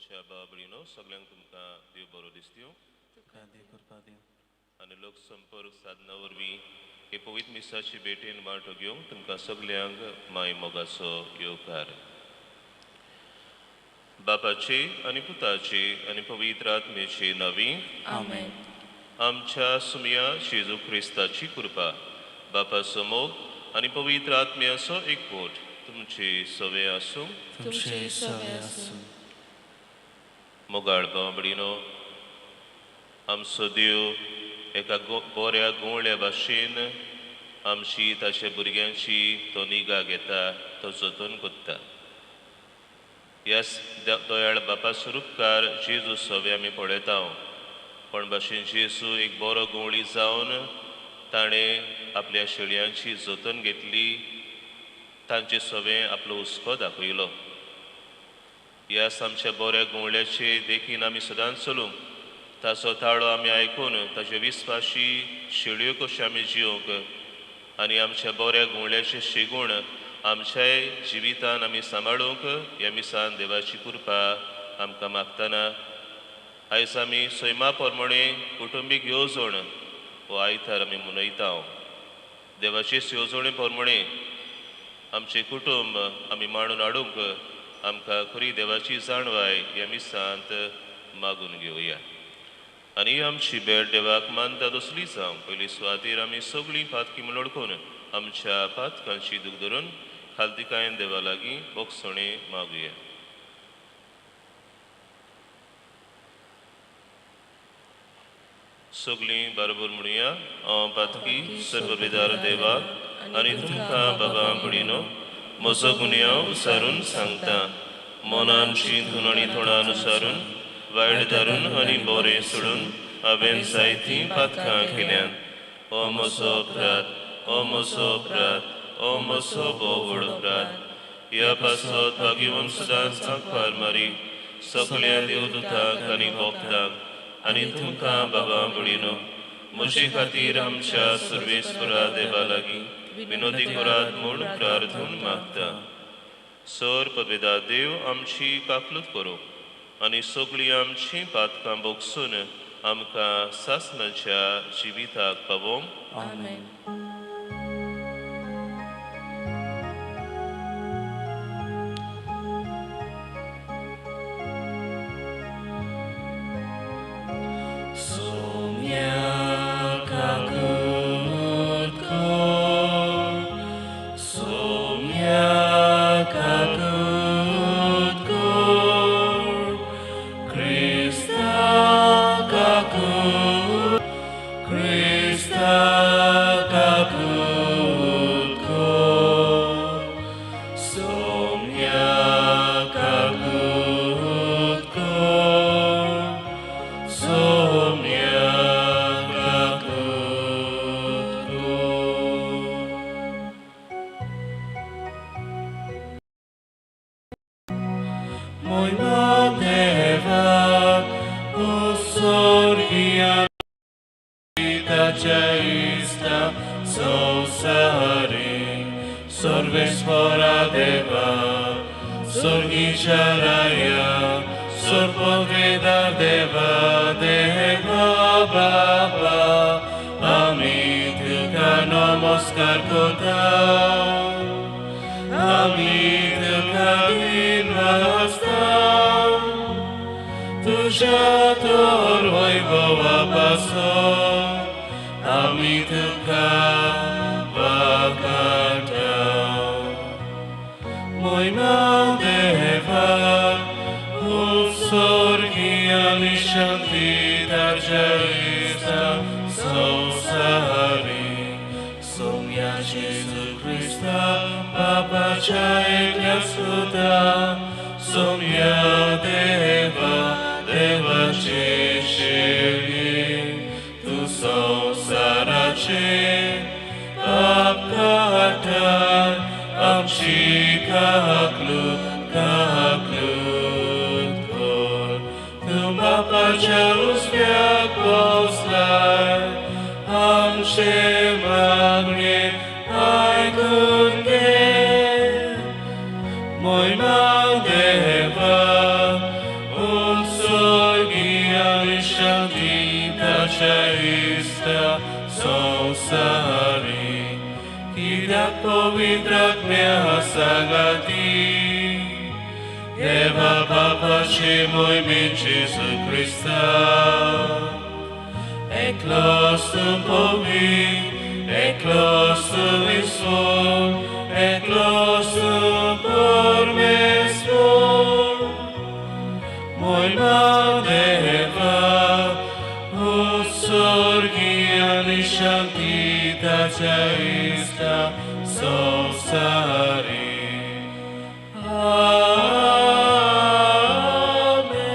आमच्या बाबडीनो सगळ्यांक तुमकां देव बरो दिसत्यो तुका देव कृपा दिवं. आनी लोकसंपर्क साधना वरवीं हे पवित्र मिसाची भेटेन वांटो घेवंक तुमकां सगल्यांक माय मोगाचो येवकार. बापाची आनी पुताची आनी पवित्र आत्मेची नवी आमेन. आमच्या सुमया जेजू क्रिस्ताची कृपा, बापाचो मोग आनी पवित्र आत्म्याचो एकवट तुमची सवे आसूं. तुमचे सवे आसूं. मोगाळ बाबडीनो, आमचो देव एका बऱ्या गोवळ्या भाशेन आमची ताच्या भुरग्यांची तो निगा घेता, तो जतन करता. ह्या दयाळ बापा स्वरुपकार जेजू सवे आमी पळयता. पण भाशेन जेजू एक बरो गवळी जावन ताणें आपल्या शेळयांची जतन घेतली, तांचे सवे आपलो हुस्को दाखयलो. ह्या आमच्या बऱ्या गवळ्याचे देखीन आमी सदांच चलूंक, ताचो ताळो आमी आयकून ताचे विस्वाशी शेळयो कश्यो आमी जियोंक आनी आमच्या बऱ्या गवळ्याचे शेगूण आमच्याय जिवितान आमी सांबाळूंक ह्या मिसान देवाची कृपा आमकां मागतना आयज आमी सैमा प्रमाणे कुटुंबीक येवजण हो आयतार आमी मनयता. देवाचे येवजणे प्रमाणे आमचें कुटुंब आमी मांडून हाडूंक आमकां खरी देवाची जाणवाय ह्या मिसांत मागून घेवया. आनी आमची भेट देवाक मानता तसली जावं. पयली सुवातेर आमी सगळीं पातकी म्हूण वळखून आमच्या पातकांची दूख धरून खालतिकायेन देवा लागीं बोगसणे मागुया. सगळीं बरोबर म्हणुया. हांव पातकी सर्वविदार देवाक आनी तुमकां बाबा भयणीनो म्हजो गुन्यांव सारून सांगता. मनान चिंतून आनी तोंडान सारून वायट धरून आनी बरें सोडून हांवें जायतीं पातकां केल्यांत. ओ म्हजो अपराध, ओ म्हजो अपराध, ओ म्हजो भोव व्हड अपराध. ह्या पासत भाग्यवंत सदांच आंकवार मारी सगळ्या देवदूतांक आनी भक्तांक आनी तुमकां बाबा भयणीनो म्हजे खातीर आमच्या सर्वेस्परा देवा लागीं विनोदी करात म्हूण प्रार्थून मागता. सर पदवेदा देव आमची काकलूत करूं आनी सगळीं आमचीं पातकां भोगसून आमकां सासणाच्या जिविताक पावोवंक. आमेन. Moi mang deva, देवाच्या इश्टा संवसारी कित्याक पवित्र आत्म्या सांगाती देवा बापाचे मोहिमेन जेजू क्रिस्ता एकलोच तूं पवित्र एकलोच तूं ईश्वर एकलोच तूं परमेश्वर मोहिमा देवा उत्सर्गी आनी शांती ताच्या इश्टा संवसारी. आमेन.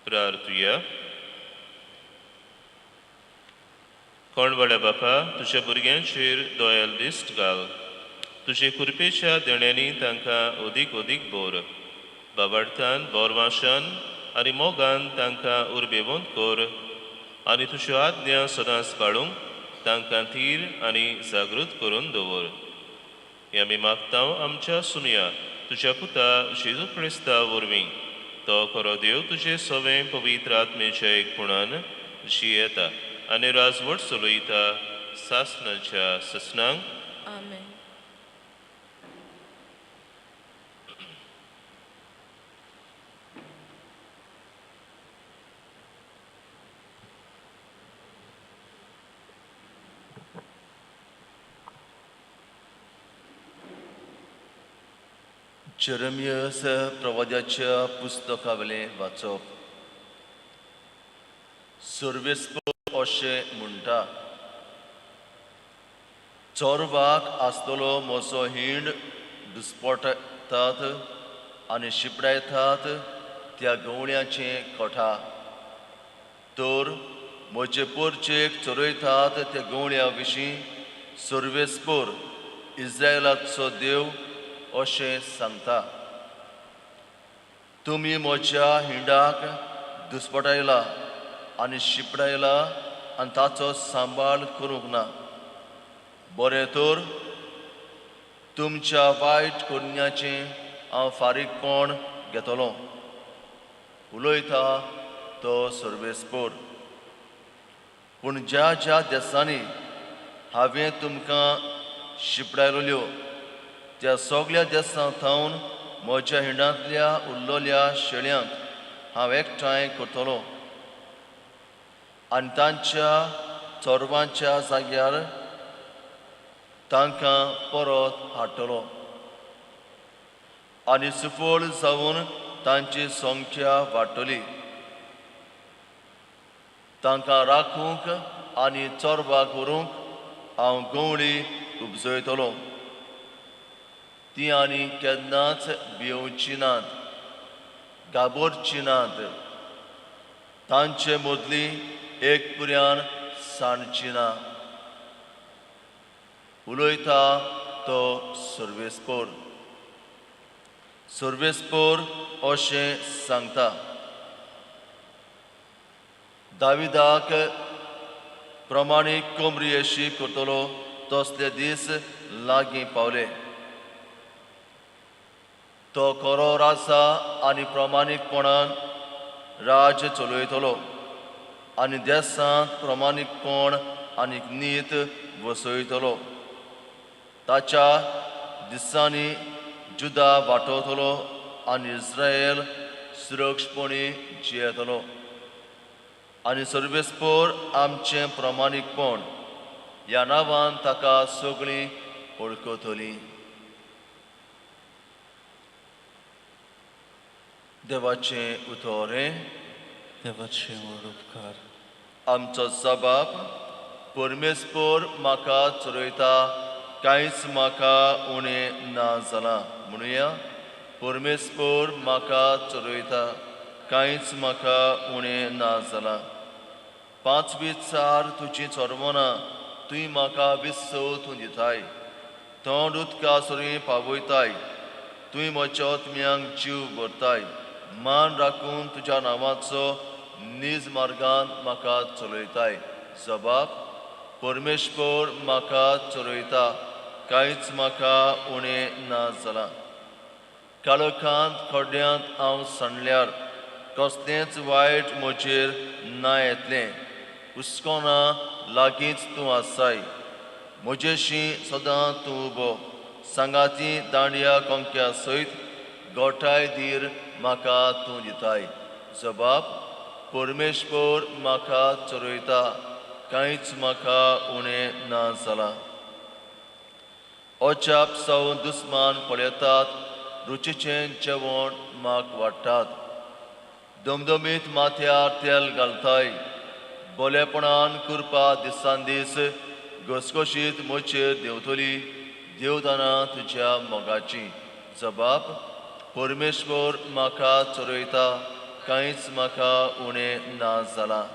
प्रार्थुया. कोण व्हडल्या बापा, तुज्या भुरग्यांचेर दोयाल दिश्ट घाल. तुजे कृपेच्या देण्यांनी तांकां अदीक अदीक बोर बाबार्थान बोरवाशान आनी मोगान तांकां उर्बेवंत कर आनी तुज्यो आज्ञा सदांच पाळूंक तांकां थीर आनी जागृत करून दवर. हें आमी मागता आमच्या सुमया तुज्या पुता जेजू क्रिस्ता वरवीं. तो खरो देव तुजे सवें पवित्र आत्मेच्या एकपणान जियेता आनी राजवट चलयता सासणाच्या ससनांक. आमेन. जेरेमियस प्रवाद्याच्या पुस्तकावेलें वाचप. सर्वेस्पर अशें म्हणटा, चोरवाक आसतलो म्हजो हिंड दुस्पटतात आनी शिपडायतात त्या गवळ्याचें कोठा, तर म्हजे पोरचेक चरयतात त्या गवळ्या विशीं सर्वेस्पर इस्रायलाचो देव अशें सांगता, तुमी म्हज्या हिंडाक दुस्पटायला आनी शिपडायला आनी ताचो सांबाळ करूंक ना. बरें तर तुमच्या वायट करण्याचें हांव फारीकपण घेतलो, उलयता तो सर्वेस्पर. पूण ज्या ज्या देसांनी हांवें तुमकां शिपडायल्यो त्या सगळ्या देसां थावन म्हज्या हिंडांतल्या उरलेल्या शेळ्यांक हांव एकठांय करतलो आनी तांच्या चोरवांच्या जाग्यार तांकां परत हाडटलो आनी सुफळ जावन तांची संख्या वाडटली. तांकां राखूंक आनी चोरवाक व्हरूंक हांव गवळी उपजयतलो. ती आनी केन्नाच भिवची नात, घाबरची नात. तांचे मदली एक पुऱ्यान सांडची ना, उलयता तो सर्वेस्पर. सर्वेस्पर अशें सांगता, दाविदाक प्रमाणीक कोमरी अशी करतलो तसले दीस लागीं पावले. तो खरो राजा आनी प्रमाणीकपणान राज्य चलयतलो आनी देसांत प्रमाणीकपण आनी नीत वसयतलो. ताच्या दिसांनी जुदा वाटवतलो आनी इस्रायल सुरक्षपणी जियेतलो. आनी सर्वेस्पर आमचें प्रमाणीकपण ह्या नांवान ताका सगळीं वळखतलीं. देवाचें उतर हें. देवाचे व्हड उपकार. आमचो जबाब, परमेश्वर म्हाका चरयता, कांयच म्हाका उणें ना जालां. म्हणुया, परमेश्वर म्हाका चरयता, कांयच म्हाका उणें ना जालां. पांचवी चार तुजी चरवनां तुवें म्हाका विसव तूं दिताय, तोंड उदका सरी पावयताय. तुवें म्हज्या आत्म्यांक जीव भरताय, मान राखून तुज्या नांवाचो नीज मार्गान म्हाका चलयताय. जबाब, परमेश्वर म्हाका चरयता, कांयच म्हाका उणें ना जालां. काळखांत खड्ड्यांत हांव सांडल्यार कसलेंच वायट म्हजेर ना येतलें. हुस्कोना लागींच तूं आसाय, म्हजेशी सदां तूं उबो. सांगाती दांडया कोंक्या सयत गोठाय धीर म्हाका तूं दिताय. जबाब परमेश्वर म्हाका चरयता, कांयच म्हाका उणें ना जालां. अजाप सावन दुस्मान पळयतात, रुचीचें जेवण म्हाक वाडटात. दमदमीत माथ्यार तेल घालताय, बोलेपणान कृपा दिसान दीस घसघशीत म्हजेर देंवतली देवदानां तुज्या मोगाची. जबाब परमेश्वर म्हाका चरयता, कांयच म्हाका उणें ना जालां.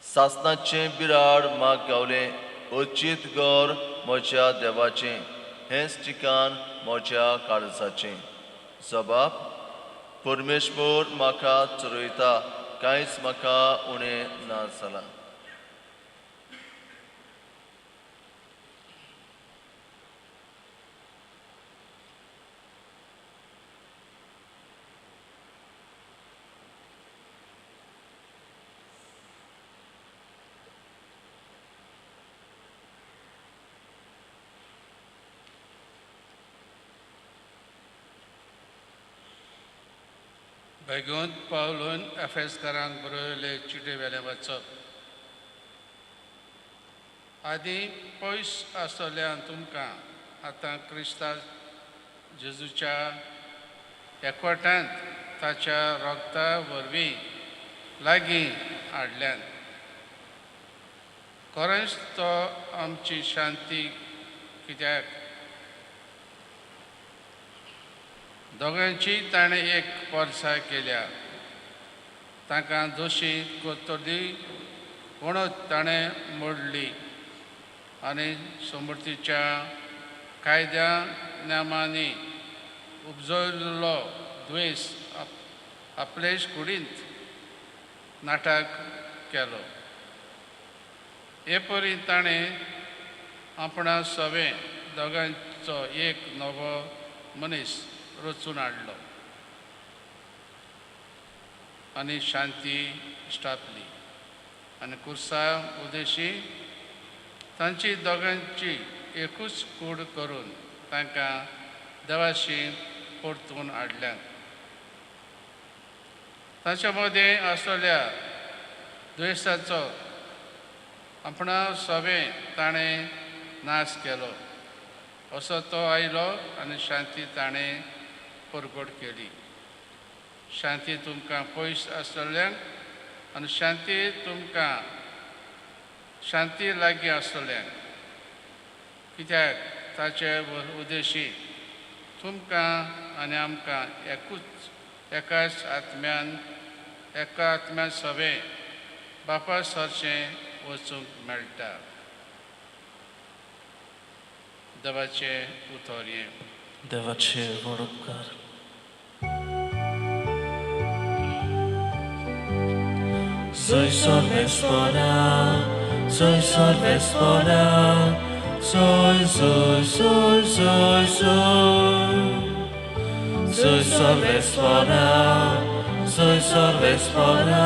सासणाचें बिराड म्हाका गावलें, अचीत घर म्हज्या देवाचें, हेंच ठिकाण म्हज्या काळजाचें. जबाब परमेश्वर म्हाका चरयता, कांयच म्हाका उणें ना जालां. भगवंत पावलून एफेसकारांक बरयले चिटे वेलें वाचप. आदीं पयस आसतल्यान तुमकां आतां क्रिस्ता जेजूच्या एकवटांत ताच्या रोगता वरवीं लागीं हाडल्यान. खरेंच तो आमची शांती कित्याक दोगांची ताणें एक परसाय केल्या. तांकां दोशी कोतोली म्हणत ताणें मोडली आनी समृद्धीच्या कायद्या नेमांनी उपजयल्लो द्वेश आपलेच कुडींत नाटक केलो. हे परी ताणें आपणा सवें दोगांचो एक नवो मनीस रचून हाडलो आनी शांती स्थापली आनी कुर्सा उदेशी तांची दोगांची एकूच कूड करून तांकां देवाशी परतून हाडल्यात. तांच्या मदें आसलेल्या द्वेशाचो आपणा सवें ताणें नाश केलो. असो तो आयलो आनी शांती ताणें परगट केली. शांती तुमकां पयस आसतल्यांक आनी शांती तुमकां शांती लागीं आसतल्यांक, कित्याक ताचे उद्देशी तुमकां आनी आमकां एकूच एकाच आत्म्यान एका आत्म्यान सवें बापा सरचें वचूंक मेळटा. देवाचें उतर हें. देवाचे व्हड उपकार. Soy Sarvesvara, soy Sarvesvara, soy, soy, soy, soy, soy. Soy Sarvesvara, soy Sarvesvara,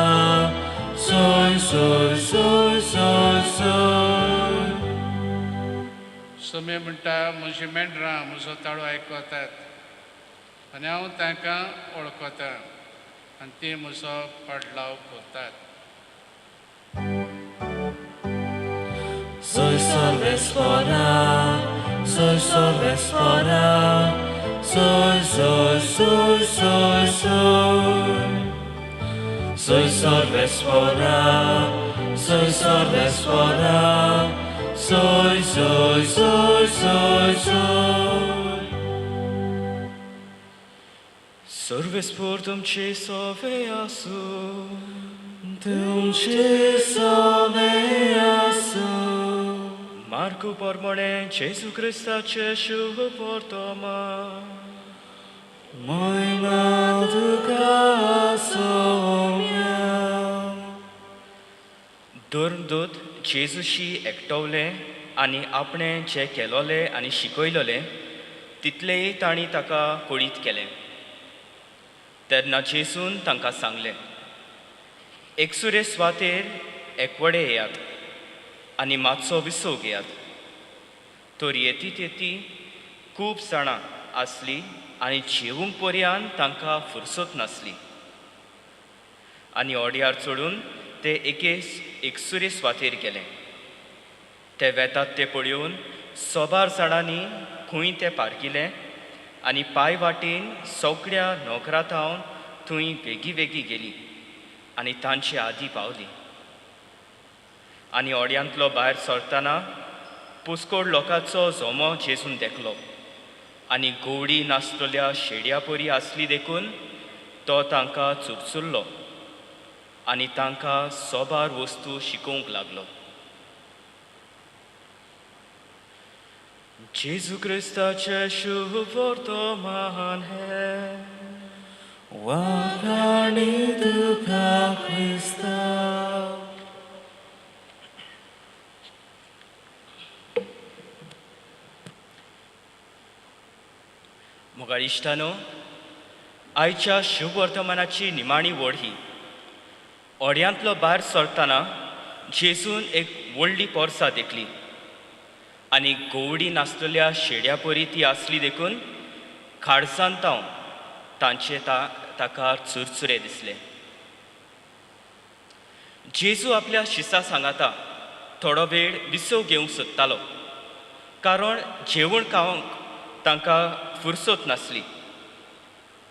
soy, soy, soy, soy, soy. समे म्हणटा म्हजी मेंढरां म्हजो ताळो आयकतात आनी हांव तांकां वळखता आनी ती म्हजो पाडलाव करतात. Soy Sarvesvara, soy Sarvesvara, soy, soy, soy, soy, soy. Soy Sarvesvara, soy Sarvesvara, soy, soy, soy, soy, soy. Sarvespor ce soveasu, तुमचे soveasu. Marcu pormone Jesu Christace शुभ portoma. Moima तुका सोम्या. दुर्दूत जेजूशी एकटवले आनी आपणें जें केलोलें आनी शिकयलोलें तितलेंय तांणी ताका कळीत केलें. तेन्ना जेजून तांकां सांगलें, एकसुरे सुवातेर एकवडे येयात आनी मातसो विसव घेयात. तर येती तेती खूब जाणां आसली आनी जेवूंक पर्यान तांकां फुरसत नासली. आनी ओड्यार चडून ते एके एकसुरे सुवातेर गेले. ते वेतात ते पळोवन सोबार जाणांनी खंय ते पारकिले आनी पांय वाटेन सगळ्या नोकरांत थंय बेगी बेगी गेली आनी तांचे आदी पावली. आनी ओड्यांतलो भायर सरतना पुस्कोड लोकांचो जमो जेजून देखलो आनी गोवडी नासतल्या शेड्या परी आसली देखून तो तांकां चुरचुरलो आनी तांकां सोबार वस्तू शिकोवंक लागलो. जेजू क्रिस्ताचें शुभ वर्तमान हें. वाखाणी तुका क्रिस्ता. मोगाळ इश्टानो, आयच्या शुभ वर्तमानाची निमाणी वड ही. ओड्यांतलो भायर सरतना जेजून एक व्हडली पोरसां देखली आनी गोवडी नासलेल्या शेड्या परी ती आसली देखून खाडसान तांचे ताका चुरचुरे दिसले. जेजू आपल्या शिसा सांगाता थोडो वेळ विसव घेवंक सोदतालो, कारण जेवण खावंक तांकां फुरसत नासली.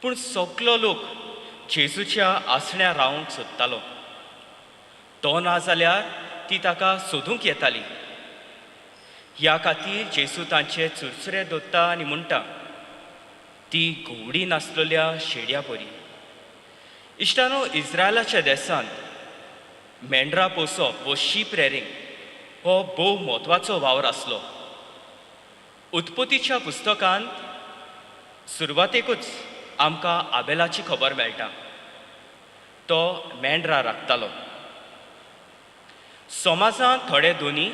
पूण सगलो लोक जेजूच्या आसण्या रावंक सोदतालो. तो ना जाल्यार ती ताका सोदूंक येताली. ह्या खातीर जेजू तांचे चुरचुरे दोत्ता आनी म्हणटा, ती घुंवडी नासलेल्या शेड्या परी. इश्टानो, इस्रायलाच्या देशांत मेंढरां पोसप वो शीप रेरिंग हो भोव म्हत्वाचो वावर आसलो. उत्पत्तीच्या पुस्तकांत सुरवातेकूच आमकां आबेलाची खबर मेळटा. तो मेंढरां राखतालो. समाजांत थोडे दोनी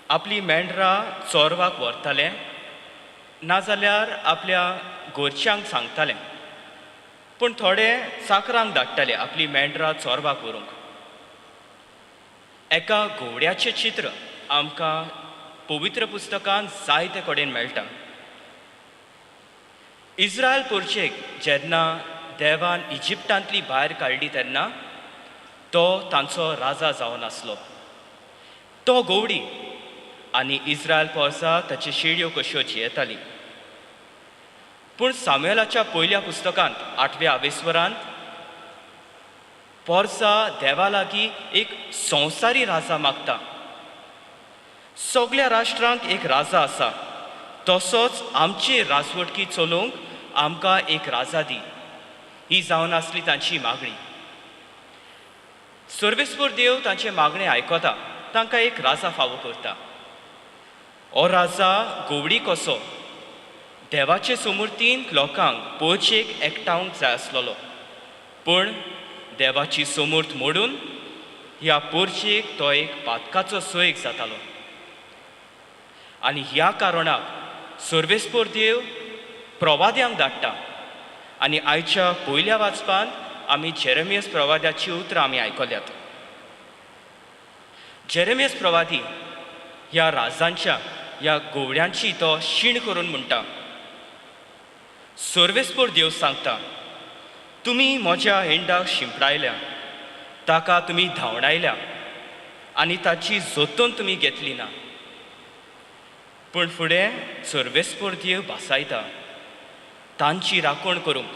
आपली मेंढरां चोरवाक व्हरताले, नाजाल्यार आपल्या घरच्यांक सांगताले, पूण थोडे चाकरांक धाडटाले आपली मेंढरां चोरवाक व्हरूंक. एका घोवड्याचें चित्र आमकां पवित्र पुस्तकांत जायते कडेन मेळटा. इस्रायल पोरचेक जेन्ना देवान इजिप्तांतली भायर काडली तेन्ना तो तांचो राजा जावन आसलो. तो गोवडी आनी इस्रायल पोरसा ताची शेडयो कश्यो जियेताली. पूण सामुएलाच्या पयल्या पुस्तकांत 8व्या आवेस्वरांत पोरसा देवा लागीं एक संवसारी राजा मागता. सगल्या राष्ट्रांक एक राजा आसा, तसोच आमची राजवटकी चलोवंक आमकां एक राजा दी, ही जावन आसली तांची मागणी. सर्वेस्पर देव तांचे मागणें आयकता, तांकां एक राजा फावो करता. हो राजा गोवडी कसो देवाचे समूर्तीन लोकांक पोरचेक एकठावंक जाय आसलेलो, पूण देवाची समूर्त मोडून ह्या पोरचेक तो एक पातकाचो सोयेक जातालो. आनी ह्या कारणाक सर्वेस्पर देव प्रवाद्यांक धाडटा. आनी आयच्या पयल्या वाचपांत आमी जेरेमियस प्रवाद्याची उतरां आमी आयकल्यात. जेरेमियस प्रवादी ह्या राजांच्या ह्या गोवड्यांची तो शीण करून म्हणटा, सर्वेस्पर देव सांगता, तुमी म्हज्या हेंडाक शिंपडायल्या, ताका तुमी धांवडायल्या आनी ताची जतन तुमी घेतली ना. पूण फुडें सर्वेस्पर देव भासायता तांची राखण करूंक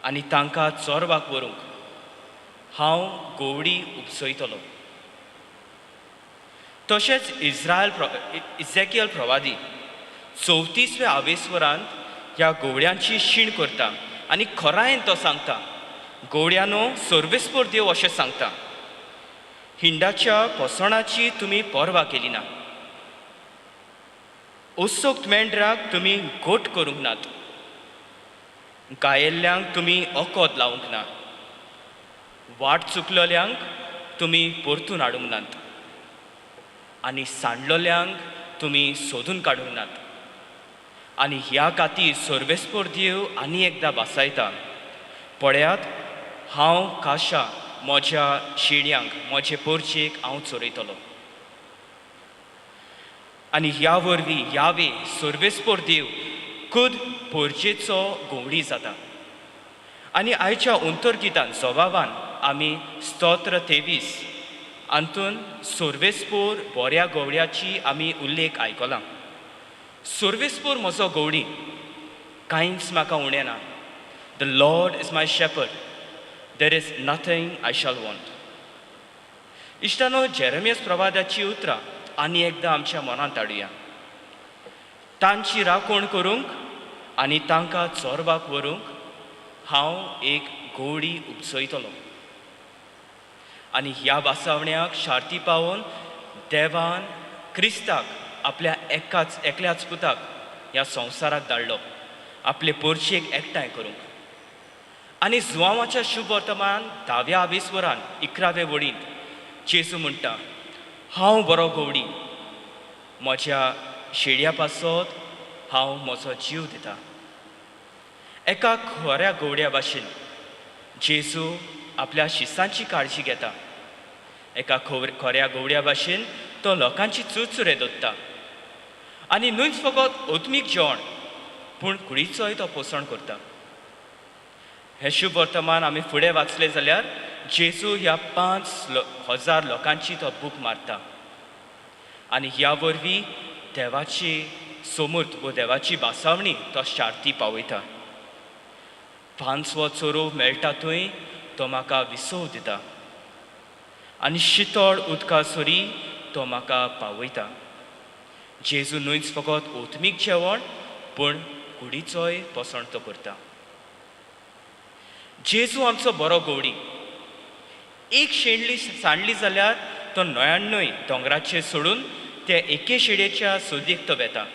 आनी तांकां चोरवाक व्हरूंक हांव गोवडी उपसयतलो. तशेंच इझेकियल प्रवादी 34व्या आवेस्वरांत ह्या गोवड्यांची शीण करता आनी खरायेन तो सांगता, गोवड्यानो सर्वेस्पर देव अशें सांगता, हिंडाच्या पोसणाची तुमी पर्वा केली ना, असोक्त मेंढराक तुमी गोट करूंक नात, गायेल्ल्यांक तुमी ओकोद लावंक ना, वाट चुकलेल्यांक तुमी परतून हाडूंक नात आनी सांडलोल्यांक तुमी सोदून काडूंक नात. आनी ह्या खातीर सर्वेस्पर देव आनी एकदां भासायता, पळयात, हांव काशा म्हज्या शेड्यांक, म्हजे पोरचेक हांव चोरयतलो. आनी ह्या वरवीं यावे सर्वेस्पोर देव खुद पोरचेचो घोवडी जाता. आनी आयच्या अंतर्गितान जबाबान आमी स्तोत्र 23 हातून सर्वेस्पोर बऱ्या गवड्याची आमी उल्लेख आयकला. सर्वेस्पोर म्हजो गवडी, कांयच म्हाका उणें ना. The Lord is my shepherd, there is nothing I shall want. इश्टानो, जेरेमियस प्रवादाची उतरां आनी एकदां आमच्या मनांत हाडुया. तांची राखण करूंक आनी तांकां चोरपाक व्हरूंक हांव एक गोडी उपसयतलो. आनी ह्या बासावण्याक शार्ती पावोवन देवान क्रिस्ताक आपल्या एकाच एकल्याच पुताक ह्या संवसाराक धाडलो, आपले पोरचेक एकठांय करूंक. आनी जुवांवाच्या शुभ वर्तमान 10व्या आवेस्वरान 11वे वडींत जेजू म्हणटा, हांव बरो गवडी, म्हज्या शेड्या पासत हांव म्हजो जीव दिता. एका खऱ्या गवड्या भाशेन जेजू आपल्या शिसांची काळजी घेता. एका खऱ्या गवड्या भाशेन तो लोकांची चुरचुरे दोत्ता आनी न्हूच फकत आत्मीक जेवण पूण कुडीचोय तो पोसण करता. हें शुभ वर्तमान आमी फुडें वाचलें जाल्यार जेजू ह्या 5000 लोकांची तो भूक मारता आनी ह्या वरवीं देवाची सोमूर्त वो देवाची बासावणी तो शार्ती पावयता. 5वो चोरू मेळटा थंय तो म्हाका विसव दिता आनी शितळ उदका सरी तो म्हाका पावयता. जेजू न्हूच फकत आत्मीक जेवण पूण कुडीचोय पोसण तो करता. जेजू आमचो बरो गवडी. एक शेणली सांडली जाल्यार तो 99 दोंगराचेर सोडून ते एके शेडयेच्या सोदीक तो वेता.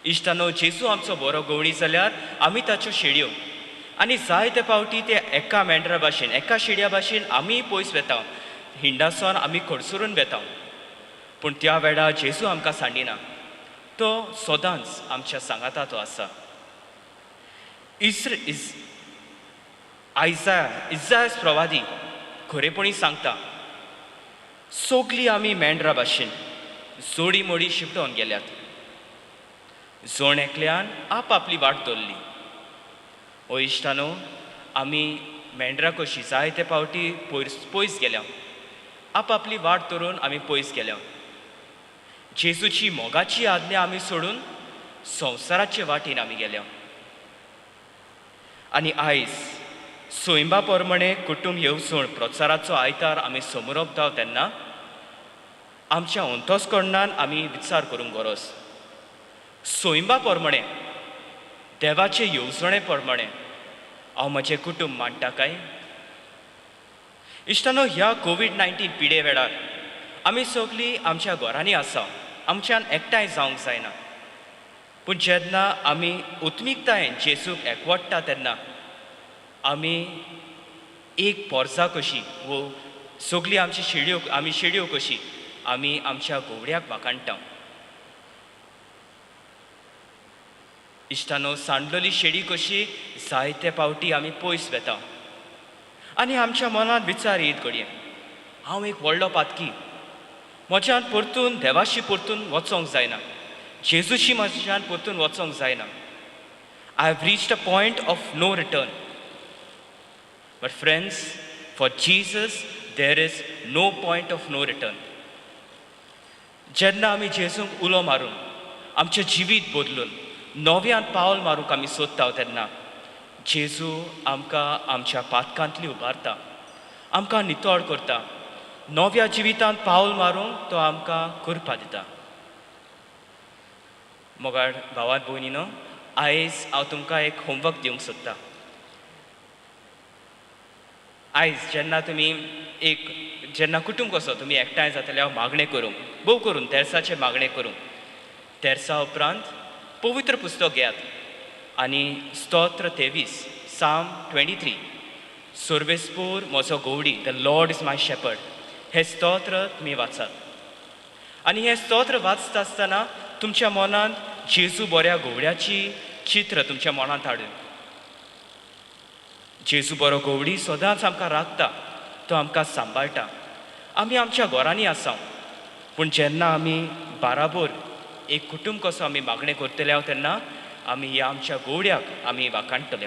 इश्टानो, जेजू आमचो बरो गवडी जाल्यार आमी ताच्यो शेडयो आनी जायते फावटी ते एका मेंढरा भाशेन, एका शेडया भाशेन आमी पयस वेता, हिंडासून आमी कडसरून वेता. पूण त्या वेळार जेजू आमकां सांडिना, तो सदांच आमच्या सांगाता तो आसा. इजायस प्रवादी खरेपणी सांगता, सगळीं आमी मेंढरा भाशेन जोडी मोडी शिपटोवन गेल्यात, जण एकल्यान आपआपली वाट धरली. ओ इश्टानो, आमी मेंढरा कशी जायते फावटी पयस गेल्या, आपआपली वाट धरून आमी पयस गेल्या. जेजूची मोगाची आज्ञा आमी सोडून संवसाराचे वाटेन आमी गेल्या. आनी आयज सोयंबा प्रमाणे कुटुंब येवजण प्रचाराचो आयतार आमी समोरप तेन्ना आमच्या अंतस्करणान आमी विचार करूंक गरज. सोयंबा प्रमाणे, देवाचे येवजणे प्रमाणे हांव म्हजें कुटुंब मांडटा काय? इश्टानो, ह्या कोवीड-19 पिडे वेळार आमी सगळीं आमच्या घरांनी आसा, आमच्यान एकठांय जावंक जायना. पूण जेन्ना आमी आत्मिकतायेन जेजूक एकवटता तेन्ना आमी एक पोरसा कशी वो सगळी आमची शेडयो, आमी शेडयो कशी आमी आमच्या गोवड्याक वाखाणटा. इश्टानो, सांडलेली शेडी कशी जायते फावटी आमी पयस वेता आनी आमच्या मनांत विचार येत घडये, हांव एक व्हडलो पातकी, म्हज्यान परतून देवाशी परतून वचोंक जायना, जेजूशी म्हज्यान परतून वचोंक जायना. I have reached a point of no return. But friends, for Jesus there is no point of no return. जेन्ना आमी जेजूंक उलो मारून आमचें जिवीत बदलून नव्यान पावल मारूंक आमी सोदता तेन्ना जेजू आमकां आमच्या पातकांतली उबारता, आमकां नितळ करता, नव्या जिवितांत पावल मारूंक तो आमकां कृपा दिता. मोगाळ भावात भयणीनो, आयज हांव तुमकां एक होमवर्क दिवंक सोदता. आयज जेन्ना तुमी एक जेन्ना कुटुंब कसो तुमी एकठांय जातले, हांव मागणें करूंक, भोव करून तेर्साचें मागणें करूंक, तेर्सा उपरांत पवित्र पुस्तक घेयात आनी स्तोत्र 23, साम 23, सर्वेस्पोर म्हजो Gawdi, the Lord is my shepherd, हें स्तोत्र तुमी वाचात. आनी हें स्तोत्र वाचता आसतना तुमच्या मनांत जेजू बऱ्या गवड्याची चित्र तुमच्या मनांत हाडून जेजू बरो गवळी सदांच आमकां राखता, तो आमकां सांबाळटा. आमी आमच्या घरांनी आसा, पूण जेन्ना आमी बाराबोर एक कुटुंब कसो आमी मागणें करतले हांव तेन्ना आमी ह्या आमच्या गवड्याक आमी वाखाणटले.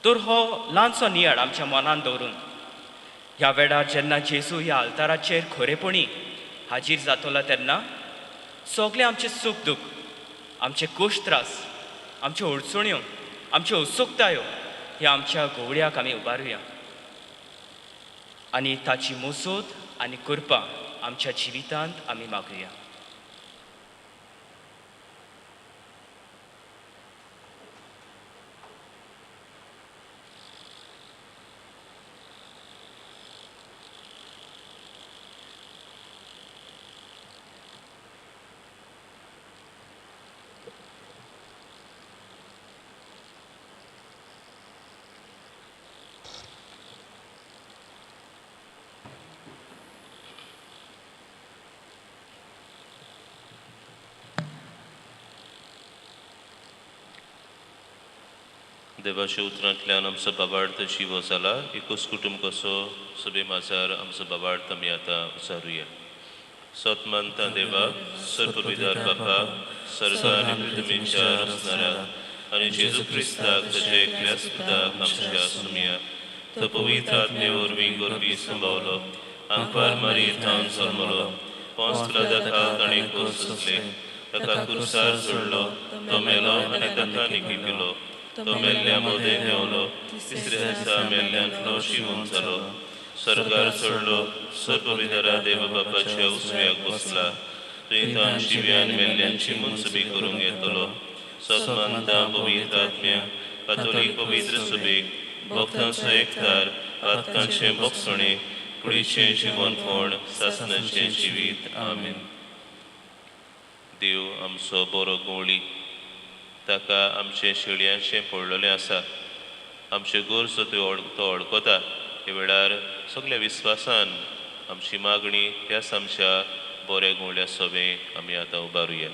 तर हो ल्हानसो नियाळ आमच्या मनान दवरून ह्या वेळार जेन्ना जेजू ह्या आल्ताराचेर खरेपणी हाजीर जातलो तेन्ना सगळें आमचें सूख दूख, आमचे कोश त्रास, आमच्यो अडचण्यो, आमच्यो उत्सुकतायो ह्या आमच्या गवळ्याक आमी उबारुया आनी ताची मोसोत आनी कृपा आमच्या जिवितांत आमी मागुया. देवाच्या उतरांतल्यान आमचो बाबार्थ जिवो जाला. एकूच कुटुंब कसो सभे माजार आमचो बाबार्थ आमी आतां उचारुया. सत मानता देवाक, सर्वविदार बापाक, सर्गार आनी पृथ्वीच्या रचणाराक आनी जेजू क्रिस्ताक ताच्या एकल्याच पुताक आमच्या सुमया, तो पवित्र आत्मे वरवीं गोरवी संभावलो, आंकवार मारी थावन जल्मलो, पोंस पिलाता ताणें कोस सोंसले, ताका कुर्सार सोडलो, तो मेलो आनी ताका निकिपिलो, तो मेल्ल्या मदें देंवलो, तिसऱ्या दिसा मेल्ल्यांतलो शिवून जालो, सरकार चडलो, सर्वविदारा देव बापाच्या उजव्याक बसला, थंय तान शिव्यान मेल्ल्यांची मुनसबी करूंक येतलो. सत मानता पवित्र आत्म्या, कातोलीक पवित्र सभेक, भक्तांचो एकतार, पातकांचें बोगसणें, कुडीचें जिवनपण, सासणाचें जिवीत. आमेन. देव आमचो बरो गवळी, ताका आमचें शेळयांचें पडलेलें आसा, आमच्यो गरजो तो वळखता. ह्या वेळार सगल्या विस्वासान आमची मागणी त्याच आमच्या बऱ्या गवळ्या सोबें आमी आतां उबारुया.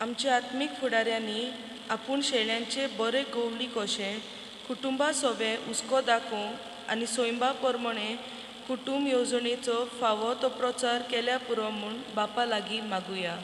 आमच्या आत्मीक फुडाऱ्यांनी आपूण शेळ्यांचे बरे गवळी कशें कुटुंबा सोबें हुस्को दाखोवंक आनी सोयंबा प्रमाणे कुटुंब येवजणेचो फावो तो प्रचार केल्या पुरो म्हूण बापा लागीं मागुया.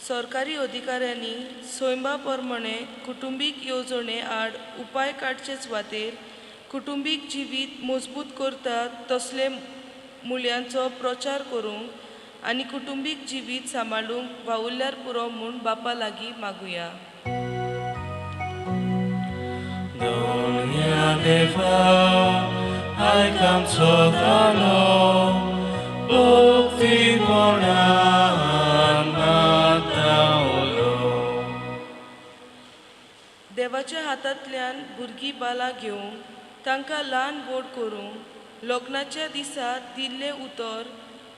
सरकारी अधिकाऱ्यांनी सोयंबा प्रमाणे कुटुंबीक येवजणे आड उपाय काडचे सुवातेर कुटुंबीक जिवीत मजबूत करतात तसले मुल्यांचो प्रचार करूंक आनी कुटुंबीक जिवीत सांबाळूंक वावुरल्यार पुरो म्हूण बापा लागीं मागुया. देवाच्या हातांतल्यान भुरगीं बालां घेवंक, तांकां ल्हान व्हड करूंक, लग्नाच्या दिसा दिल्लें उतर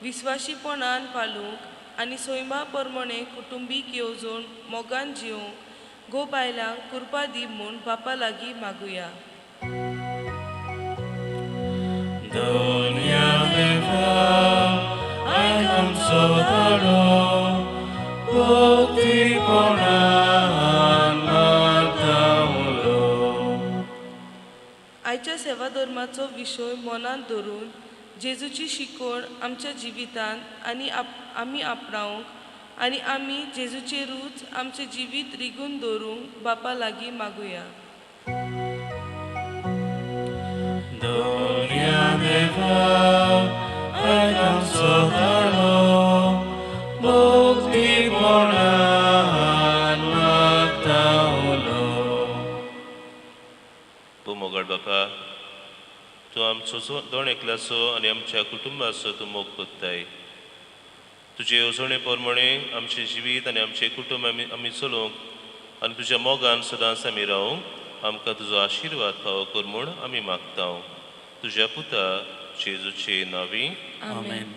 विस्वाशीपणान पालूंक आनी सैमा प्रमाणे कुटुंबीक येवजण मोगान जिवंक गो बायलांक कृपा दी म्हूण बापा लागीं मागुया. आयच्या सेवा धर्माचो विशय मनांत धरून जेजूची शिकवण आमच्या जिवितांत आनी आमी आपणावंक आनी आमी जेजूचेरूच आमचें जिवीत रिगून दवरूंक बापा लागीं मागुया. मोगळ बापा, तूं आमचो दोन एकल्याचो आनी आमच्या कुटुंबाचो तूं मोग कोत्ताय. तुजे येवजणे प्रमाणे आमचें जिवीत आनी आमचें कुटुंब आमी चलोवंक आनी तुज्या मोगान सदांच आमी रावंक आमकां तुजो आशिर्वाद फावो कर म्हूण आमी मागता. तुज्या पुता जेजूचे नांवी आमेन.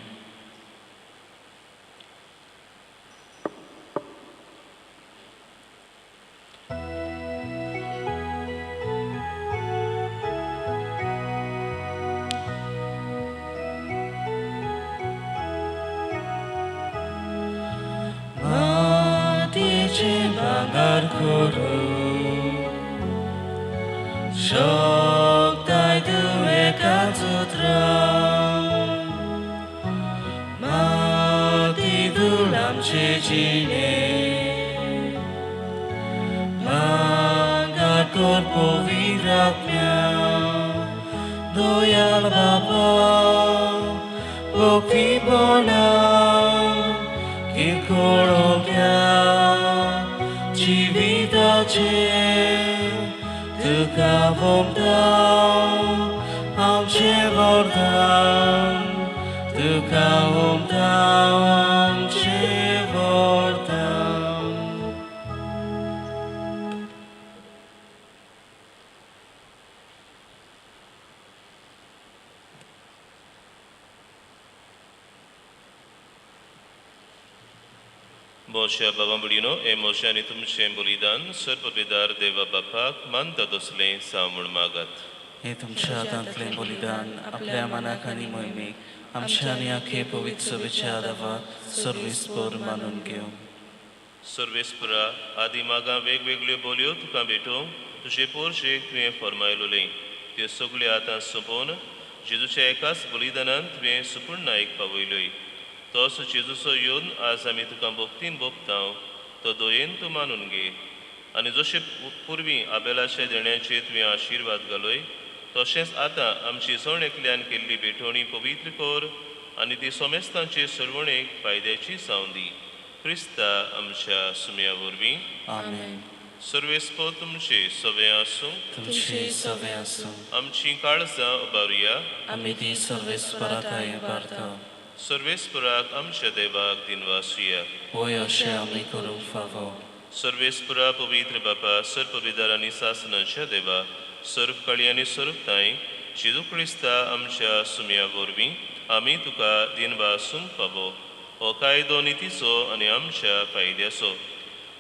उदार करूं शकताय तूं एकाच उतरान माती धूळ आमचे जिणे भांगार कर पवित्र आत्म्या दयाळ बाबा भक्तीपणा किरकोळोप्या जिविताचें तुका वंदा आमचें वरदान तुका वंदा आमचें वरदान. मोशा बाबा भयणीनो हे मोशा आनी तुमचें बलिदान सर्वपेदार देवा बापाक मानता तसलें जावं म्हूण मागात. हे तुमच्या हातांतलें बलिदान आपल्या मनाक आनी मोहिमेक आमच्या आनी आखे पवित्र सभेच्या आदावाक सर्वेस्पर मानून घेवं. सर्वेस्परा आदी मागां वेगवेगळ्यो बोलयो तुका भेटोवंक तुजे पोरशेक तुवें फर्मायलोलें त्यो सगल्यो आतां सोंपोवन जेजूच्या एकाच बलिदानान तुवें सुपूर्णायक पावयल्योय. तोच जेजूचो येवन आज आमी तुका भक्तीन भोगता तो दयेन तूं मानून घे आनी जशें पुर्वी आबेलाच्या देण्याचेर तुवें आशिर्वाद घालय तशेंच आतां आमची जण एकल्यान केल्ली भेटवणी पवित्र कर आनी ती सोमेस्तांचे सरवणेक फायद्याची जावं दी. क्रिस्ता आमच्या सुम्या वरवीं. आमेन. सर्वेस्पर तुमचे सवे आसूं. तुमचे सवे आसूं. आमची काळजां उबारुया. आमी ती सर्वेस्पराक उबारता. सर्वेस्पराक आमच्या देवाक दिनवासुया. वय अशें आमी करूंक फावो. सर्वेस्परा पवित्र बापा सर्वविदार आनी सासनाच्या देवा सर्व काळी आनी सर्व तांय जेजू क्रिस्ता आमच्या सुम्या वरवीं आमी तुका दिनवासूंक फावो. हो कायदो नितीचो आनी आमच्या फायद्याचो.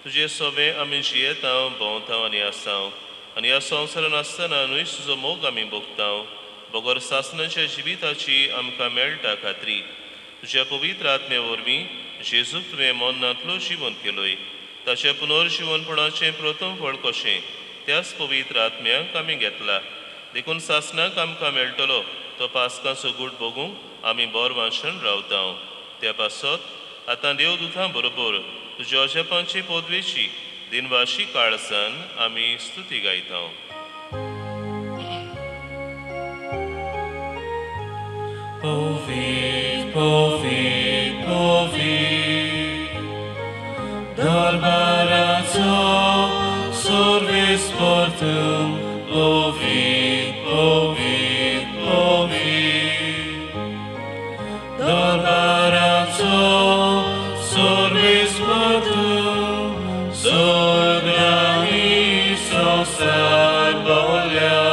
तुजे सोबे आमी जियेता भोंवता आनी आसाव आनी ह्या संवसारान आसतना न्हय तुजो मोग आमी भोगता बगर सासनाच्या जिविताची आमकां मेळटा खात्री. तुज्या पवित्र आत्म्या वरवीं जेजूक तुवें मरणांतलो जिवन केलोय ताच्या पुनर्जिवनपणाचें प्रथम फळ कशें त्याच पवित्र आत्म्यांक आमी घेतला. देखून सासनाक आमकां मेळटलो तो पास्काचो गूट भोगूंक आमी बोर वांशण रावता. त्या पासत आतां देवदूतां बरोबर तुज्या अजापांची पदवेची दिनवाशी काळसान आमी स्तुती गायता. Povid, povid, povid, Darbarațo, sorvis portum, povid, povid, povid, Darbarațo, sorvis portum, sorgrani sosar bolea,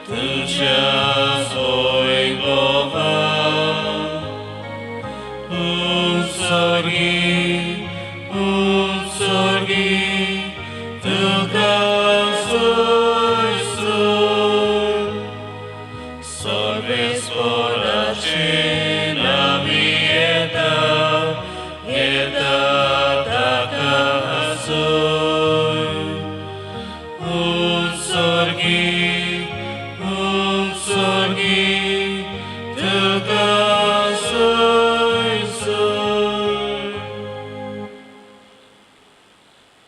tucea soi bova. Un sorghi, tuca soi sur, sorves poracina vieta, eta taca soi. Un sorghi, tuca soi sur.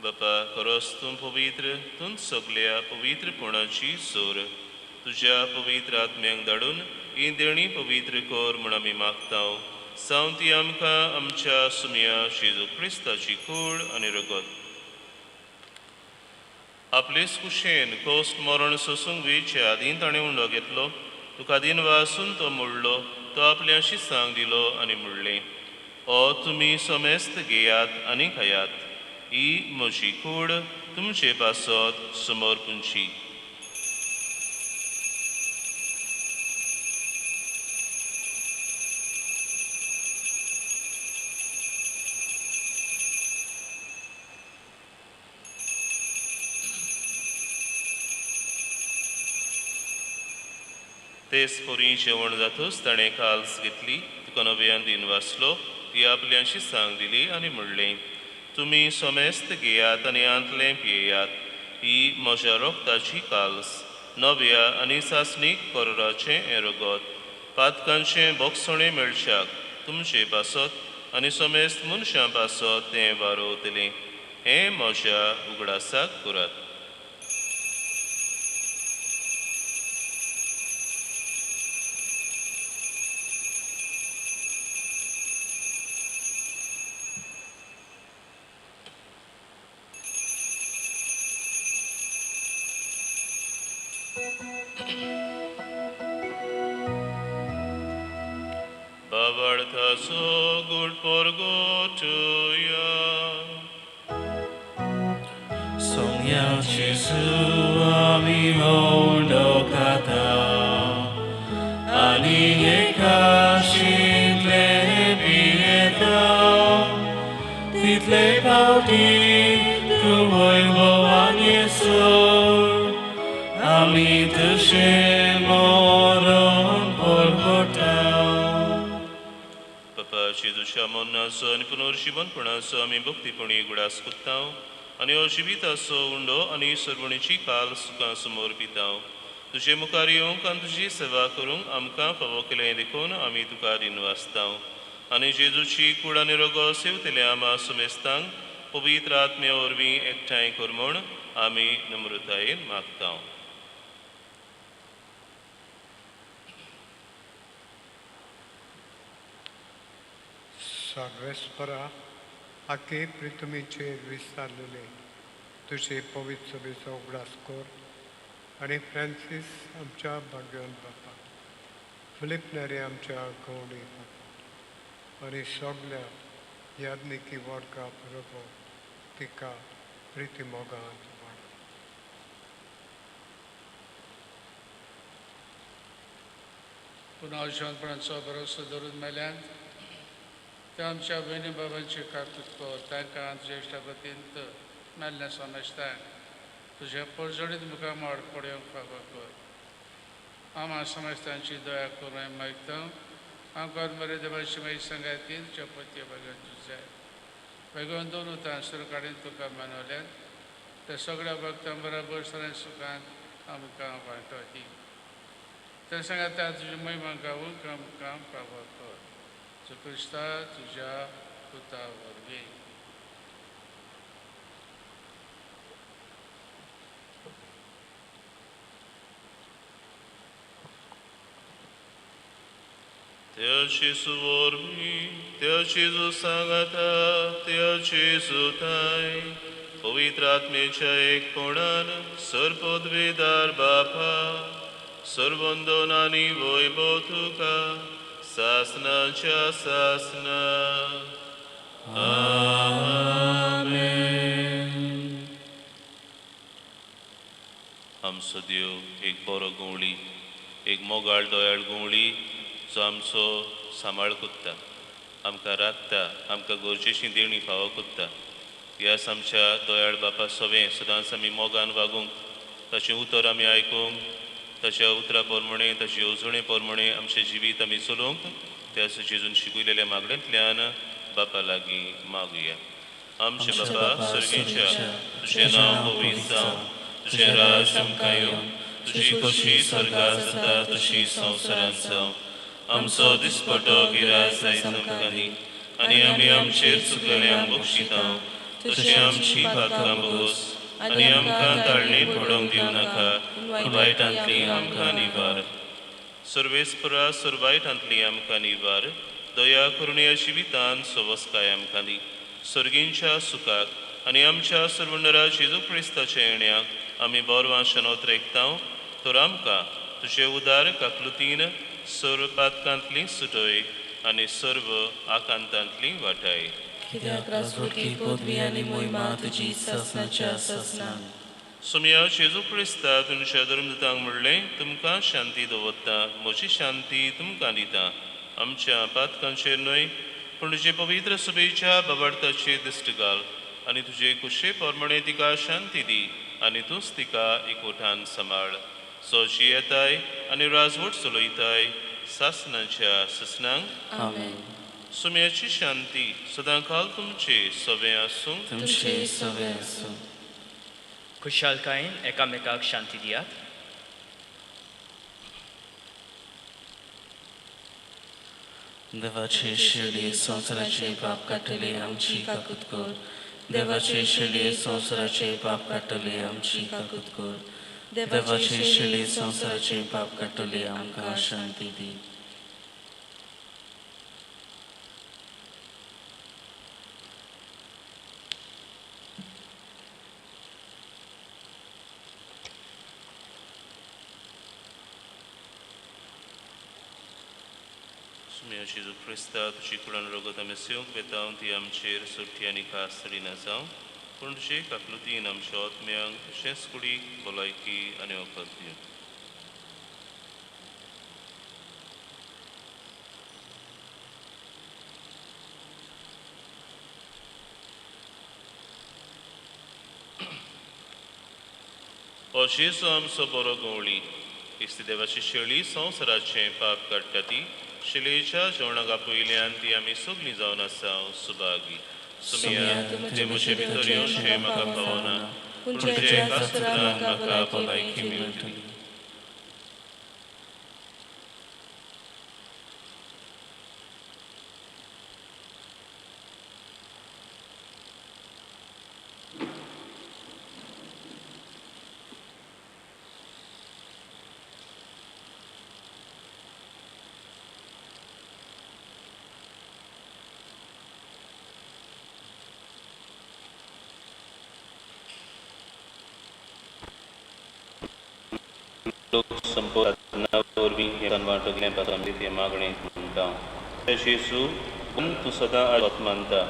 बापा खरोच तूं पवित्र तूं सगल्या पवित्रपणाची सोर. तुज्या पवित्र आत्म्यांक धाडून ही देणी पवित्र कर म्हूण आमी मागता. जावं ती आमकां आमच्या सुम्या जेजू क्रिस्ताची कूड आनी रगत. आपलेच कुशेन कोस्ट मरण सोसूंक वेचे आदीं ताणें उंडो घेतलो. तुका दिनवासून तो मोडलो तो आपल्या शिसांक दिलो आनी म्हणलें, ओ तुमी समेस्त घेयात आनी खायात. ही म्हजी कूड तुमचे पासत समर्पूंची. तेच परी जेवण जातूच ताणें काल्स घेतली, तुका नव्यान दिन वाचलो, ती आपल्या शिसांक दिली आनी म्हणलें, तुमी समेस्त घेयात आनी आंतलें पियेयात. ही म्हज्या रोगताची काल्स, नव्या आनी सासणीक कराराचें हें रगत, पातकांचें बोगसणें मेळच्याक तुमचे पासत आनी समेस्त मनशां पासत तें वारोवतलें. हें म्हज्या उगडासाक करात. So good for go to ya. Songya Jesu ami hondo kata ani ekashintle pieta title pauti tuoi voan Jesu ami tushe moron porgota. जेजूच्या मरणाचो आनी पुनर्जिवनपणाचो आमी भक्तीपणी उगडास कोत्ता आनी हो जिविताचो उंडो आनी सर्वणीची काल सुखां समोर पिता. तुजे मुखार येवंक आनी तुजी सेवा करूंक आमकां फावो केलें देखून आमी तुका रिनवासता आनी जेजूची कूड आनी रोगो सेवतले आमा सुमेस्तांक पवित्र आत्म्या वरवीं एकठांय कर म्हूण आमी नम्रतायेन मागता. सर्वेस्परा आखे प्रितमीचेर विस्तारलेले तुजे पवित्र सभेचो उगडास कर आनी फ्रांसीस आमच्या भाग्यवान बापा, फिलीप नेरी आमच्या गवणी बापा आनी सगल्या यादनिकी वर्गा बरोबर तिका प्रिती मोगांत वाड. पुन्हा जिवनपणाचो भरोसो धरून मेल्यान त्या आमच्या भयणी बाबांची काकूत कर, तांकां तुज्या इश्टापतींत मेल्लें समजता तुज्या परजडीत मुखार माड पडोवंक फावो कर. आमा समजतांची दया करून मागता. आमकां बरे देवाची मागीर सांगातीन चपती भगवान जाय भगवान दोन उतां सुरकाडीन तुका मानवल्यात त्या सगळ्या भक्तां बराबर सगळ्या सुखांत आमकां वांटो दी. त्या सांगाता तुजी महिमा गावूंक आमकां फावो कर. क्रिस्ता तुज्या पुता वरवीं. त्या जेजू वरवीं, त्या जेजू सांगाता, त्या जेजू ताय पवित्र आत्मेच्या एकपणान सर्वपदवीदार बापा सर्वंदन आनी वैभव तुका सासनाच्या सासना. आमेन. आमचो देव एक बरो गवळी, एक मोगाळ दयाळ गवळी जो आमचो सांबाळ कोत्ता, आमकां राखता, आमकां गरजेची देणी फावो कोत्ता. ह्याच आमच्या दयाळ बापा सवें सदांच आमी मोगान वागूंक, ताचें उतर आमी आयकूंक, ताच्या उतरा प्रमाणे ताची येवजणे प्रमाणे आमचें जिवीत आमी चलोवंक त्याच जेजून शिकयलेल्या मागण्यांतल्यान बापा लागीं मागुया. आमचे बापा सर्गेच्या, तुजें नांव पवित्र जावं, तुजें राज आमकां येवं, तुजी खोशी स्वर्गार जाता तशी संवसारांत जावं. आमचो दिसपटो गिरास आयज आमकां दी आनी आमी आमचेर चुकलेल्यांक बक्षिता तशें आमची पातकां भोगोस आनी आमकां ताळणेंत पडोवंक दिवं नाका, पूण वायटांतली आमकां निवार. सर्वेस्परा सर्वायटांतली आमकां निवार. दया करुणेया जिवितान सवस्काय आमकां दी. सर्गींच्या सुखाक आनी आमच्या सर्वंडरा जेजू क्रिस्ताच्या येण्याक आमी बरवां शनोत रेखता तर आमकां तुजे उदार काकलुतीन सर्व पातकांतली सुटय आनी सर्व आकांतांतली वाटाय. कित्याक राजवटकी पदवी आनी मोहिमा तुजी सासनाच्या सासनाक. सोमया जेजू क्रिस्ता तुमच्या धर्मदूतांक म्हणलें, तुमकां शांती दवरता, म्हजी शांती तुमकां दिता. आमच्या पातकांचेर न्हय पूण तुजे पवित्र सभेच्या बाबार्थाचेर दिश्ट घाल आनी तुजे कुशे प्रमाणे तिका शांती दी आनी तूंच तिका एकवटान सांबाळ. सोची येताय आनी राजवट चलयताय सासनाच्या सासनांक. आमेन. सुम्याची शांती सदांकाल तुमचे सवे आसूं. तुमचे सवे आसूं. खुशालकायेन एकामेकाक शांती दियात. देवाचे शेळये संवसाराचे पाप काडटले आमची काकूत कर. देवाचे शेळये संवसाराचे पाप काडटले आमची काकूत कर. देवाचे शेळये संवसाराचे पाप काडटले आमकां शांती दी. जेजू क्रिस्ता तुजी कुडान रगत आमी सेवंक वेता ती आमचेर सुटी आनी खास ना जावं, पूण तुजे काकलुतीन आमच्या आत्म्यांक तशेंच कुडीक भलायकी आनी वखद दिवं. हो जेजू आमचो बरो गवळी, क्रिस्ती देवाची शेळी संवसाराचें पाप काडटा ती शिलेच्या जेवणाक आपयल्यान ती आमी सगळीं जावन आसा सुभागी. सुमिया तुजें म्हजे भितर येवचें म्हाका पावना, पूण तुजें कास्तरान म्हाका भलायकी मेळटली. संपना वरवीं हें वांटकलें पासून तें मागणें म्हणटा. जेजू तूं सदां आजत मानता,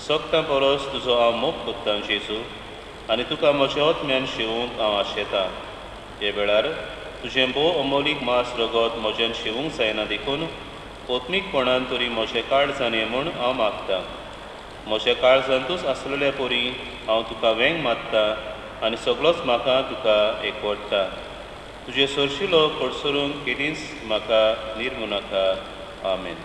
सगळ्यां परस तुजो हांव मोग कोत्ता जेजू, आनी तुका म्हज्या आत्म्यान शिवूंक हांव आशेता. हे वेळार तुजें भोव अमोलीक मांस रगत म्हज्यान शिवूंक जायना देखून आत्मीकपणान तरी म्हजें काळजान ये म्हूण हांव मागता. म्हज्या काळजांतूच आसलेल्या परी हांव तुका वेंग मारता आनी सगळोच म्हाका तुका एकवटता. तुजे सरशिलो कडसरून केदींच म्हाका निर्मू नाका. आमेन.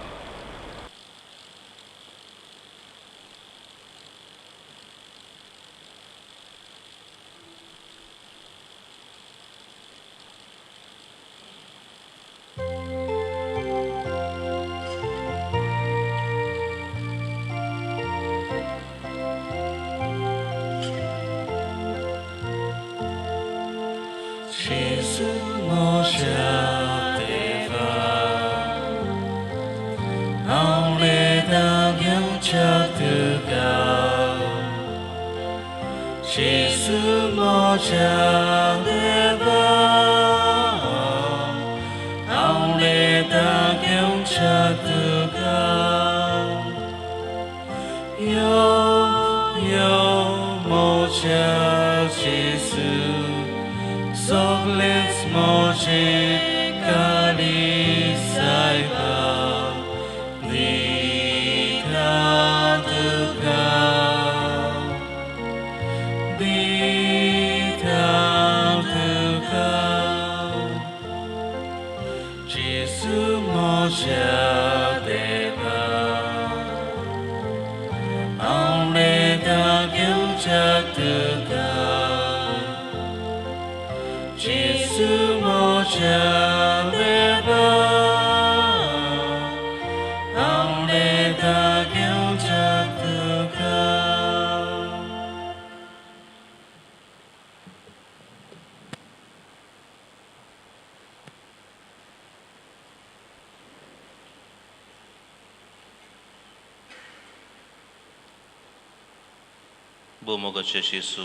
भोवमोगाचे जेजू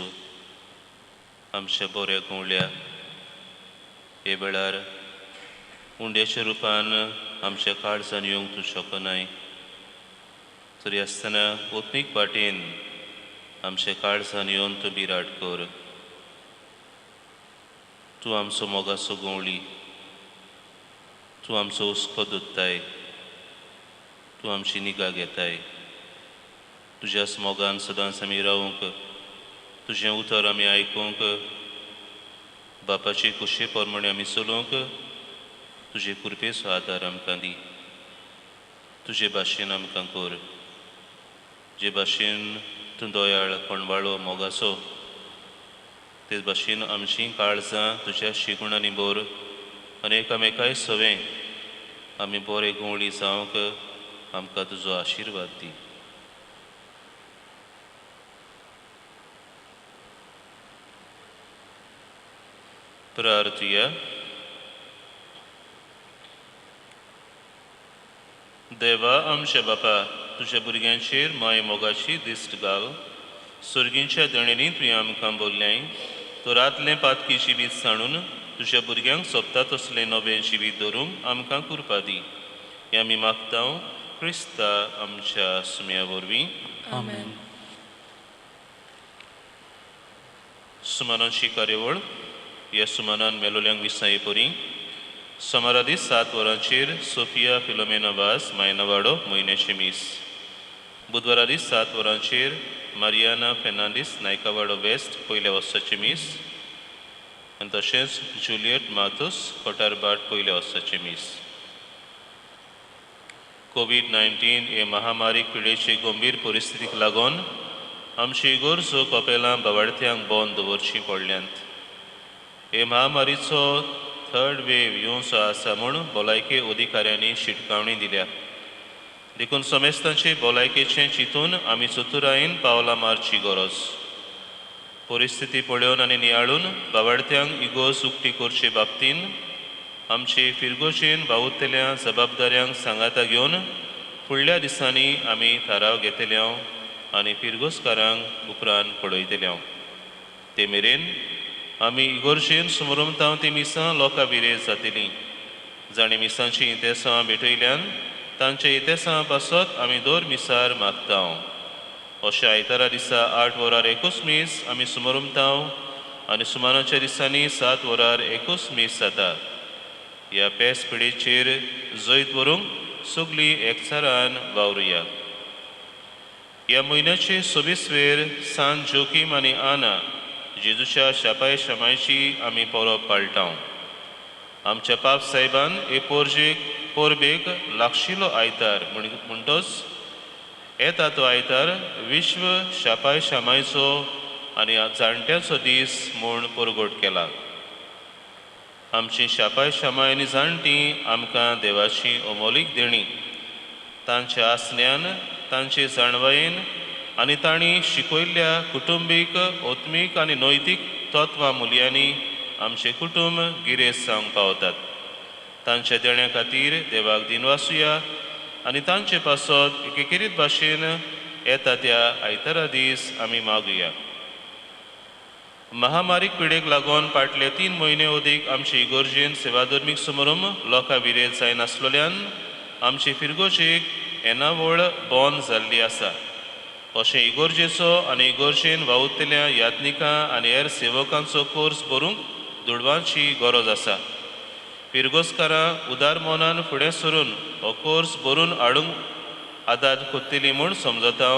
आमच्या बऱ्या गुंवल्या हे वेळार उंड्याच्या रुपान आमच्या काळजान येवंक तूं शकनाय, तरी आसतना आत्मीक वाटेन आमच्या काळजान येवन तूं बिराड कर. तूं आमचो मोगाचो गवळी, तूं आमचो हुस्को दोत्ताय, तूं आमची निगा घेताय. तुज्याच मोगान सदांच आमी रावूंक, तुजें उतर आमी आयकूंक, बापाचे कुशे प्रमाणे आमी चलोवंक तुजे कृपेचो आदार आमकां दी. तुजे भाशेन आमकां कर. जे भाशेन तूं दयाळ कोणवाळो मोगाचो तेच भाशेन आमचीं काळजां तुज्या शिगुणांनी भर आनी एकामेकाय सवें आमी बरे गुंवळी जावंक आमकां तुजो आशिर्वाद दी. प्रार्थुया. देवा आमच्या बापा, तुज्या भुरग्यांचेर माय मोगाची दिश्ट घाल. सर्गींच्या देणेंनी तुवें आमकां बोल्ल्याय तर आदलें पातकी जिवीत सांडून तुज्या भुरग्यांक सोबता तसलें नवें जिवीत दवरूंक आमकां कृपा दी. हें आमी मागता क्रिस्ता आमच्या सुम्या वरवीं. आमेन. सुमानाची कार्यावळ. ह्या सुमानान मेलोल्यांक मिसाये परी सोमारा दीस 7 वरांचेर सोफिया फिलोमेना वास मायनावाडो म्हयन्याचें मीस. बुधवारा दीस 7 वरांचेर मारियाना फेर्नांडीस नायकावाडो वेस्ट पयल्या वर्साचें मीस आनी तशेंच जुलियट माथूस कोटारबाट पयल्या वर्साचें मीस. कोवीड-19 हे महामारी पिडेचे गंभीर परिस्थितीक लागून आमची इगर्जो कपेलां बावाडत्यांक बंद दवरचीं पडल्यांत. हे महामारीचो थर्ड वेव येवचो आसा म्हूण भलायकी अधिकाऱ्यांनी शिटकावणी दिल्या. देखून समेस्तांचे भलायकेचें चिंतून आमी चतुरायेन पावलां मारची गरज. परिस्थिती पळोवन आनी नियाळून बावाडत्यांक इगर्ज उक्ती करचे बाबतीन आमचे फिरगोजेन वावुरतल्या जबाबदाऱ्यांक सांगाता घेवन फुडल्या दिसांनी आमी थाराव घेतले आनी फिरगोजकारांक उपरांत पळयतले. ते मेरेन आमी इगर्जेन सुमरमतां ती मिसां लोकां विरेज जातलीं. जाणीं मिसांचीं इतेसां भेटयल्यान तांच्या इतेसां पासत आमी दर मिसार मागता. अशें आयतारा दिसा 8 वरार एकूच मीस आमी सुमरमतां आनी सुमानाच्या दिसांनी 7 वरार एकूच मीस जाता. ह्या पेस पिडेचेर जैत व्हरूंक सगळीं एकचारान वावरुया. ह्या म्हयन्याचे 26 वेर सान जोकीम आनी आना जेजूच्या शापाय शमायची आमी परब पाळटा. आमच्या पाप साहेबान हे परबेक लागशिलो आयतार म्हणटच येता तो आयतार विश्व शापाय शामायचो आनी जाणट्याचो दीस म्हूण परगट केला. आमची शापाय शामाय आनी जाणटी आमकां देवाची अमोलीक देणी. तांच्या आसण्यान, तांचे जाणवायेन आनी तांणी शिकयल्ल्या कुटुंबीक, आत्मीक आनी नैतीक तत्वां मुल्यांनी आमचें कुटुंब गिरेस्त जावंक पावतात. तांच्या देण्या खातीर देवाक दिनवासुया आनी तांचे पासत एकेकेरीत भाशेन येता त्या आयतारा दीस आमी मागुया. महामारीक पिडेक लागून फाटले 3 म्हयने अदीक आमचे इगर्जेन सेवाधर्मीक समारंभ लोकां विरेज जायनासलेल्यान आमचे फिरगोजेक येणावळ बंद जाल्ली आसा. अशें इगर्जेचो आनी इगर्जेन वावुरतल्या यात्निकां आनी हेर सेवकांचो कोर्स भरूंक दुडवांची गरज आसा. फिरगोजकारां उदार मनान फुडें सरून हो कोर्स भरून हाडूंक आदार कोत्तली म्हूण समजता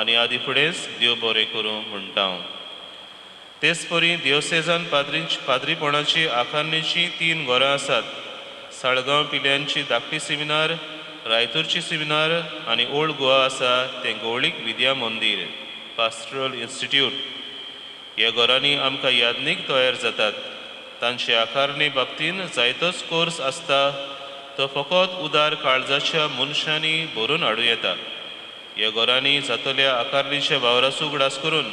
आनी आदी फुडेंच देव बरें करूं म्हणटा. तेच परी दियोसेजान पाद्रीपणाची आखारणीचीं 3 घरां आसात. साळगांव पिल्यांची धाकटी सेमिनार, रायतूरची सेमिनार आनी ओल्ड गोवा आसा तें गोवळीक विद्या मंदीर पास्टरल इन्स्टिट्यूट. ह्या घरांनी आमकां याज्ञीक तयार जातात. तांचे आकारणी बाबतीन जायतोच कोर्स आसता तो फकत उदार काळजाच्या मनशांनी भरून हाडूं येता. ह्या घरांनी जातल्या आकारणीच्या वावराचो उगडास करून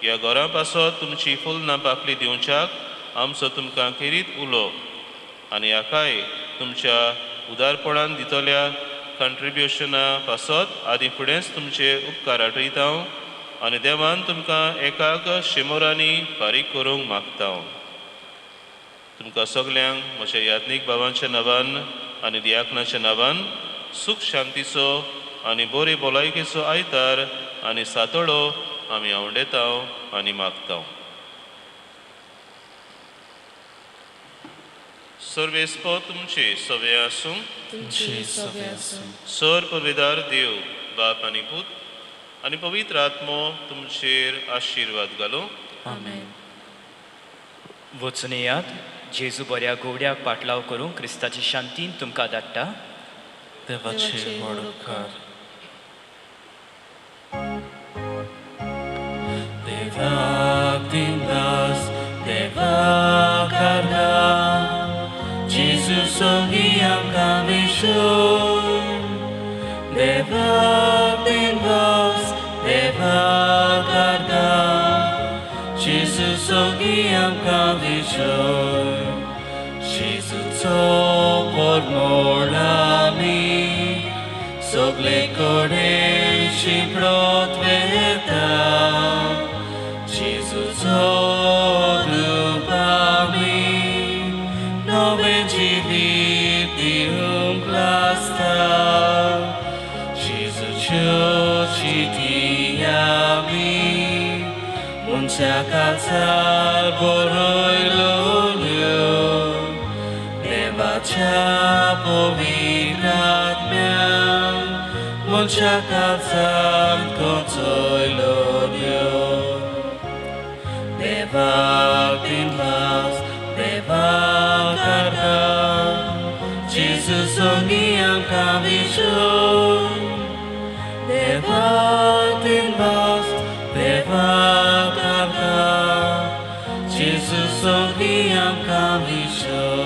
ह्या घरां पासत तुमची फुलना पाकली दिवच्याक आमचो तुमकां खेरीत उलो आनी हाकाय तुमच्या उदारपणान दितल्या कंट्रिब्युशना पासत आदी फुडेंच तुमचे उपकार आठयता आनी देवान तुमकां एकाक शिमोरांनी फारीक करूंक मागता. तुमकां सगल्यांक म्हज्या याज्ञीक बाबांच्या नांवान आनी दियाकनाच्या नांवान सूख शांतीचो आनी बरे भलायकेचो आयतार आनी सातोळो आमी आवडेता आनी मागता. सर्वेस्पो तुमचे सवे आसूं. सर पविदार देव बाप आनी पूत आनी पवित्र आत्मो तुमचेर आशिर्वाद घालूं. आमेन. वचून येयात. जेजू बऱ्या गोवड्याक पाटलाव करूंक क्रिस्ताची शांतीन तुमकां धाडटा. देवाचे व्हड उपकार. देवाक दिनवास, देवाक आर्गां, जेजू सोगी आमकां विशोन. देवाक दिनवास, देवाक आर्गां, जेजू सोगी आमकां विशोन. जेजूचो परमळ आमी सगळे कडेन शिंपडत वेता. जेजूचो रूप आमी नवें जिवीत दिवंक लागता. जेजूच्यो चिटी आमी मनशा काळजार बरयल्यो. देवाच्या पवित्र आत्म्यान मनशा काळजांत कोंचयल्यो. देवाक दिनवास, देवाक आर्गां, जेजू सोगी आमकां विशोन. देवाक दिनवास, देवाक आर्गां, जेजू सोगी आमकां विशोन.